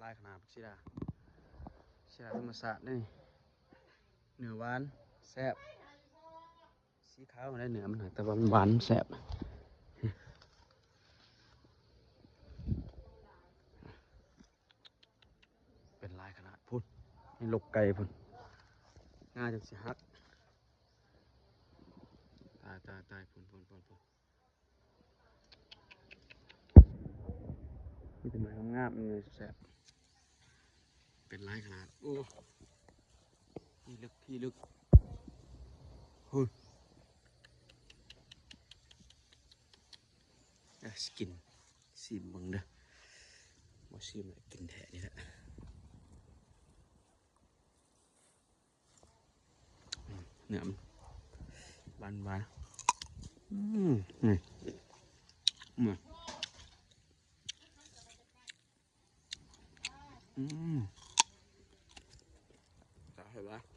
ຫຼາຍຂະໜາດ ບັກສີດາ ສີດາທຳມະຊາດເດ້ນີ້ ເນື້ອຫວານແຊບ ສີຂາວໄດ້ເນື້ອມັນ ແຕ່ວ່າມັນຫວານແຊບ ເປັນຫຼາຍຂະໜາດພຸ້ນ ໃນລົກໄກ່ພຸ້ນ ງາຈົນຊິຫັກ ຕາຍ ຕາຍ ຕາຍ ພຸ້ນ ພຸ້ນ ພຸ້ນ ພຸ້ນ. ມີແຕ່ໜ່ວຍງາມໆ ໜ່ວຍແຊບ ເປັນຫຼາຍຂະໜາດ ໂອ້ ທີ່ເລິກ ທີ່ເລິກ ພຸ້ນ ອ່ະ ຊິກິນ ຊີມເບິ່ງເດີ ບໍ່ຊີມລະກິນແທ້ນີ້ແຫຼະ. ອືມ ເນື້ອມັນຫວານໆ ອືມ ນີ້ ອືມ ອືມ ຕາຍແລ້ວ